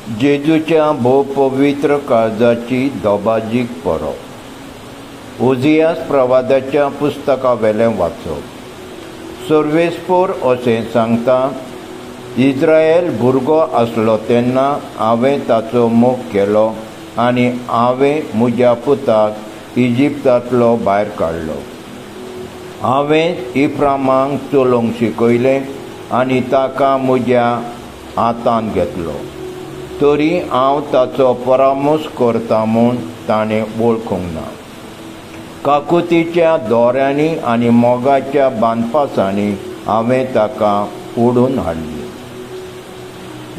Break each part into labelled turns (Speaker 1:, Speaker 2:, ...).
Speaker 1: जेजूच्या भोव पवित्र काळजाची दोबाजीक परब. ओझियास प्रवादाच्या पुस्तका वेलें वाचप. सर्वेस्पोर अशें सांगता, इस्रायल भुरगो आसलो तेन्ना हांवें ताचो मोग केलो आनी हांवें म्हज्या पुताक इजिप्तांतलो भायर काडलो. हांवें इफ्रामाक चलोवंक शिकयलें आनी ताका म्हज्या हातांत घेतलो, तरी हांव ताचो परामर्श करता म्हूण ताणें वळखूंक ना. काकुतीच्या दोऱ्यांनी आनी मोगाच्या बांदपासांनी हांवें ताका ओडून हाडली.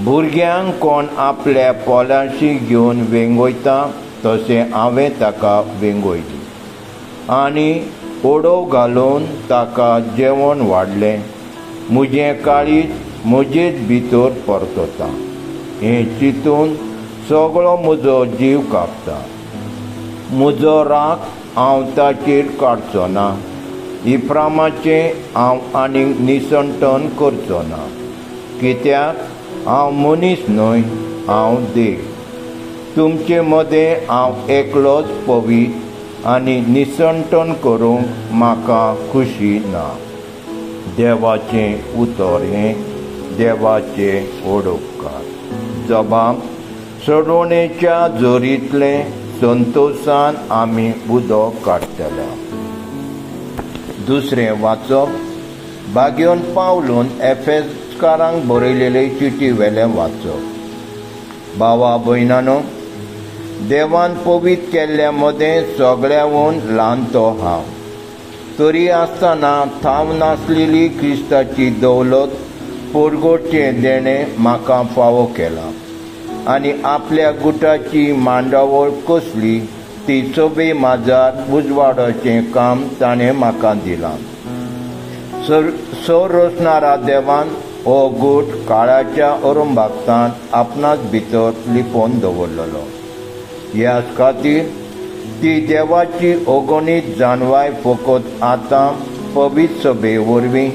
Speaker 1: भुरग्यांक कोण आपल्या पोल्यांशी घेवन वेंगयता तशें हांवें ताका वेंगयली आनी ओडोव घालून ताका जेवण वाडलें. म्हजें काळीज म्हजेच भितर परतता, हें चिंतून सगळो म्हजो जीव कापता. म्हजो राग हांव ताचेर काडचो ना, इफ्रामाचें हांव आनीक निसंटन करचो ना, कित्याक हांव मनीस न्हय, हांव देव. तुमचे मदें हांव एकलोच पवित्र आनी निसंटन करूंक म्हाका खुशी ना. देवाचें उतर हें देवाचें ओडोपकार. जबाब सोडोवणेच्या जोरींतलें संतोशान आमी उदक काडटले. दुसरें वाचप बागेवन पावलून एफेसकारांक बरयलेले चिटी वेलें वाचप. भावा भयणानो, देवान पवित्र केल्ल्या मदें सगळ्याहून ल्हान तो हांव, तरी आसतना थाव नासलेली क्रिस्ताची दौलत परगटचें देणें म्हाका फावो केलां आनी आपल्या गुटाची मांडावळ कसली ती सभे माजार उजवाडाचें काम ताणें म्हाका दिलां. संरचणारा देवान हो गूट काळाच्या अरंभागतान आपणाच भितर लिपोवन दवरलेलो. ह्याच खातीर ती देवाची अगणीत जाणवाय फकत आतां पवित्र सभे वरवीं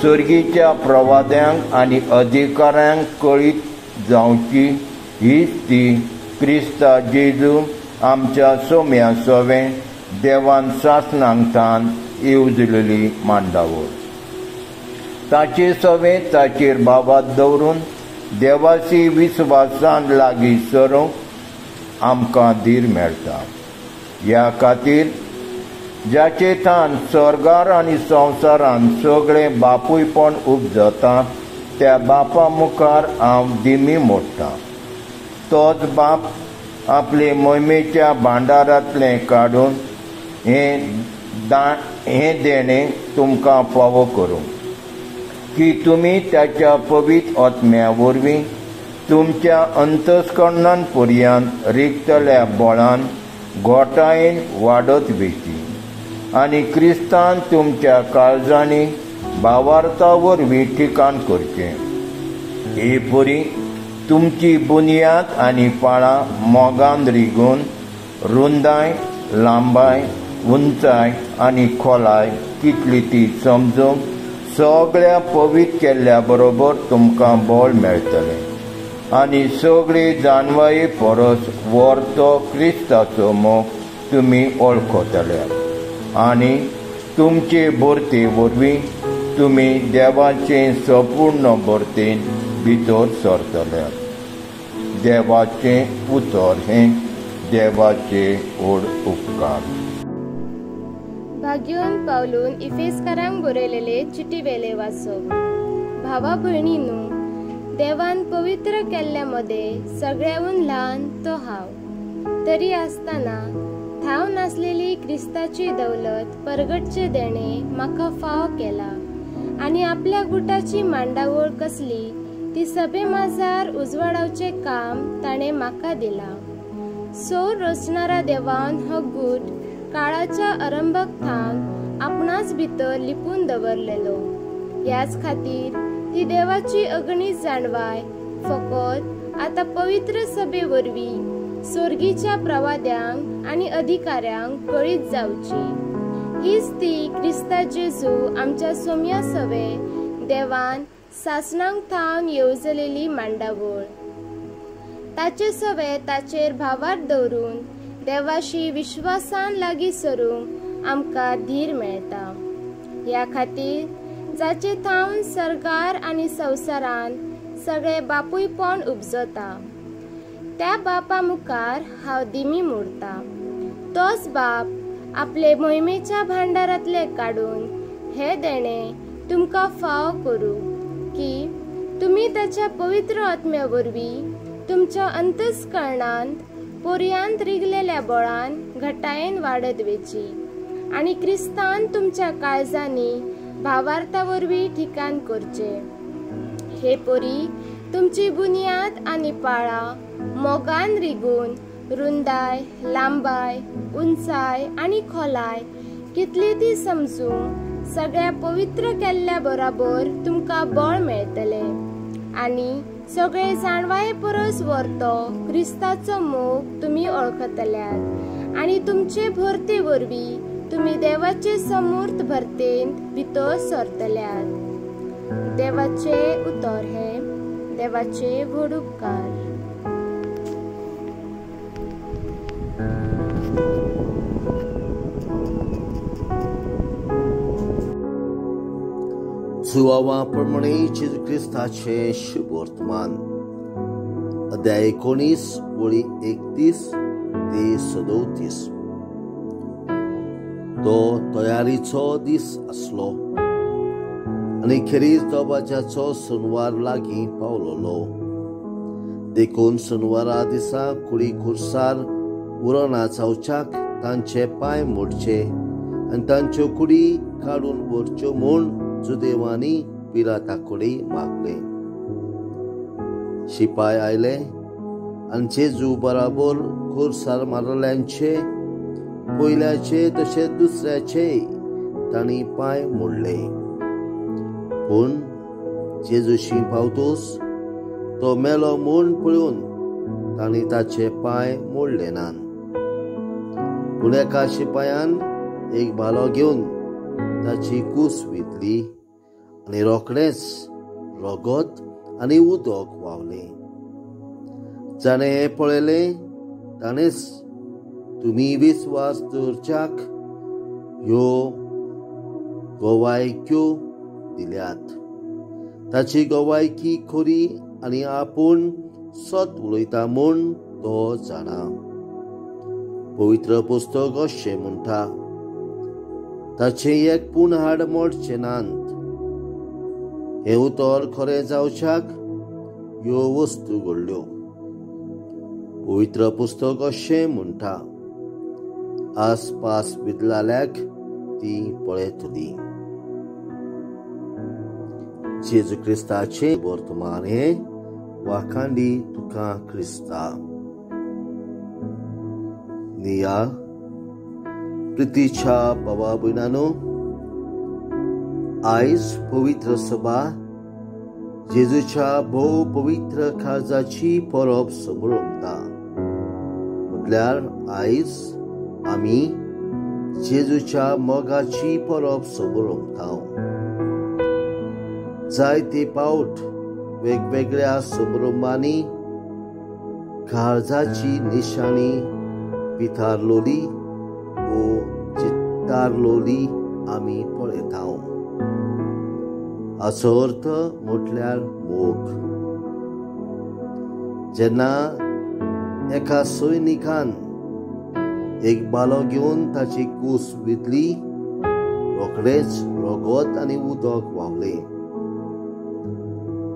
Speaker 1: सर्गीच्या प्रवाद्यांक आनी अधिकाऱ्यांक कळीत जावची हीच ती क्रिस्ता जेजू आमच्या सोम्या सवें देवान सासणांक येवजलेली मांडावळ. ताचे सवें ताचेर बाबात दवरून देवाची विस्वासान लागीं सरूंक आमकां धीर मेळटा. ह्या खातीर जाचे थान स्वर्गार आनी संवसारान सगळें बापूयपण उपजता त्या बापा मुखार हांव दिमी मोडटा. तोच बाप आपले मोहिमेच्या भांडारांतलें काडून हें देणें तुमकां फावो करूं की तुमी ताच्या पवित्र आत्म्या वरवीं तुमच्या अंतस्करणान पर्यंत रिगतल्या बळान घोटायेन वाडत वेची आनी क्रिस्तान तुमच्या काळजांनी भावार्था वरवीं ठिकाण करचें. हे परी तुमची बुन्याद आनी पाळां मोगान रिगून रुंदाय, लांबाय, उंचाय आनी खोलाय कितली ती समजूंक सगळ्या पवित्र केल्ल्या बरोबर तुमकां बळ मेळटलें आनी सगळी जाणवाये परस व्हरतो क्रिस्ताचो मोग तुमी वळखतले आनी तुमचे भरते वरवीं तुमी देवाचे संपूर्ण भरतेन भितर सरतले. देवाचें उतर हें देवाचे ओड उपकार.
Speaker 2: भाग्योन पावलून इफेसकारांक बरयलेले चिटी वेले वाचप. भावा भयणी न्हू, देवान पवित्र केल्ल्या मदें सगळ्याहून ल्हान तो हांव, तरी आसतना थाव नासलेली क्रिस्ताची दौलत परगटचें देणें म्हाका फाव केलां आनी आपल्या गुटाची मांडावळ कसली ती सभे माजार उजवाडावचें काम ताणें म्हाका दिलां. सोर रचणारा देवान हो गूट काळाच्या अरंभाक थावन आपणाच भितर लिपून दवरलेलो. ह्याच खातीर ती देवाची अगणीत जाणवाय फकत आतां पवित्र सभे वरवीं स्वर्गीच्या प्रवाद्यांक आनी अधिकाऱ्यांक कळीत जावची. हीच ती क्रिस्ता जेजू आमच्या सोम्या सवें देवान सासणांक थावन येवजलेली मांडावळ. ताचे सवे ताचेर भावार्थ दवरून देवाशी विश्वासान लागीं सरूंक आमकां धीर मेळटा. ह्या खातीर जाचे थावन सरकार आनी संवसारान सगळे बापूयपण उपजता त्या बापा मुखार हांव दिमी मोडटा. तोच बाप आपले मोहिमेच्या भांडारांतले काडून हे देणें तुमकां फाव करूं की तुमी ताच्या पवित्र आत्म्या वरवीं तुमच्या अंतस्करणांत पोरयांत रिगलेल्या बळान घटायेन वाडत वेची आनी क्रिस्तान तुमच्या काळजांनी भावार्था वरवीं ठिकाण करचें. हे पोरी तुमची बुन्याद आनी पाळां मोगान रिगून रुंदाय, लांबाय, उंचाय आनी खोलाय कितली ती समजूंक सगळ्या पवित्र केल्ल्या बराबर तुमकां बळ मेळटलें आनी सगळे जाणवाये परस व्हरतो क्रिस्ताचो मोग तुमी वळखतल्यात आनी तुमचे भरते वरवीं तुमी देवाचे समूर्त भरतेंत भितर सरतल्यात. देवाचे उतर हे देवाचे व्हड उपकार.
Speaker 3: जुवावा प्रमाणे जेजू क्रिस्ताचे शुभ वर्तमान अध्याय 19 वळी 31 ते 37. तो तयारीचो दीस आसलो आनी खेरीज दबाज्याचो सनवार लागीं पावलोलो. देखून सनवारा दिसा कुडी खुर्सार उरना जावच्याक तांचे पांय मोडचे आनी तांच्यो कुडी काडून व्हरच्यो म्हूण जुदेवांनी पिलाता कडेन मागलें. शिपाय आयले आनी जेजू बराबर खुर्सार मारल्यांचे पयल्याचे तशें दुसऱ्याचे तांणी पांय मोडले. पूण जेजूशी पावतोस तो मेलो म्हूण पळोवन तांणी ताचे पांय मोडले नात. पूण एका शिपायान एक भालो घेवन ताची कूस वितली आनी रोखडेंच रगत आनी उदक व्हांवलें. जाणें हें पळयलें ताणेंच तुमी विस्वास दवरच्याक ह्यो गवायक्यो दिल्यात. ताची गवायकी खरी आनी आपूण सत उलयता म्हूण तो जाणा. पवित्र पुस्तक अशें म्हणटा, ताचें एक पूण हाड मोडचें नात. हें उतर खरें जावच्याक ह्यो वस्तू घडल्यो. पवित्र पुस्तक अशें म्हणटा, आसपास बिदलाल्याक ती पळयतली. जेजू क्रिस्ताचें वर्तमान हें वाखांडी तुका क्रिस्ता. निया प्रितीच्या बाबा भयणानो, आयज पवित्र सभा जेजूच्या भोव पवित्र काळजाची परब समरमता. म्हटल्यार आयज आमी जेजूच्या मोगाची परब समरमता. जायते पावट वेगवेगळ्या समारंभांनी काळजाची निशाणी पिथारलोली ओ चित्तारलोली आमी पळयता. हाचो अर्थ म्हटल्यार मोग. जेन्ना एका सैनिकान एक बालो घेवन ताची कूस वितली, रोखडेंच रगत आनी उदक व्हांवलें.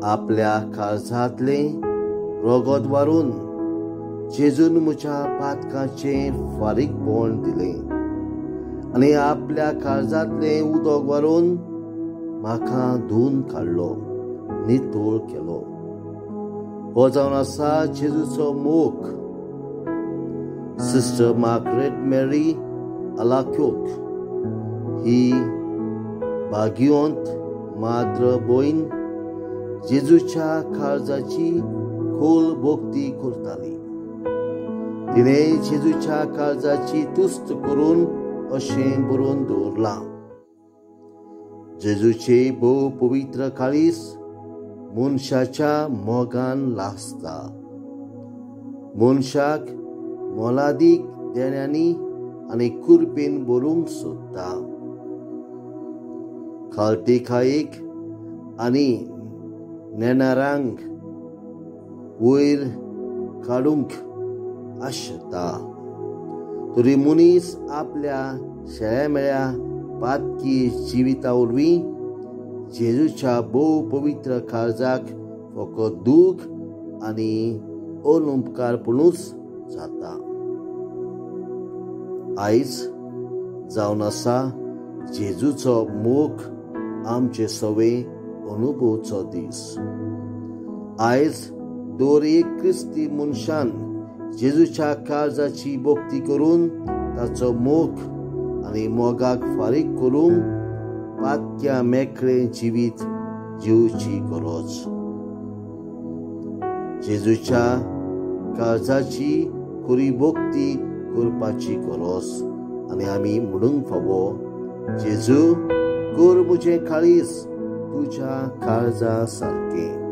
Speaker 3: आपल्या काळजांतलें रगत वारून जेजून म्हज्या पातकाचें फारीकपण दिलें आनी आपल्या काळजांतलें उदक वारून म्हाका धुवन काडलो, नितळ केलो. हो जावन आसा जेजूचो मोग. सिस्टर मार्गरेट मेरी अलाक्योक ही भाग्यवंत माद्र भयण जेजूच्या काळजाची खोल भक्ती करताली. तिणें जेजूच्या काळजाची तुस्त करून अशें बरोवन दवरलां, जेजूचे भोव पवित्र काळीज मनशाच्या मोगान लासता. मनशाक मोलादीक देण्यांनी आनी कुरपेन भरूंक सोदता. खालतेखायेक आनी नेणारांक वयर काडूंक आशता. तरी मनीस आपल्या शेळ्या पातकी जिविता वरवीं जेजूच्या भोव पवित्र काळजाक फकत दूख आनी अनुपकारपणूच जाता. आयज जावन आसा जेजूचो मोग आमचे सवे अनुभवचो दीस. आयज दर एक क्रिस्ती मनशान जेजूच्या काळजाची भक्ती करून ताचो मोग आनी मोगाक फारीक करूंक पातक्या मेकळें जिवीत जिवची गरज. जेजूच्या काळजाची खरी भक्ती करपाची गरज आनी आमी म्हणूंक फावो, जेजू कर म्हजें काळीज तुज्या काळजा सारकें.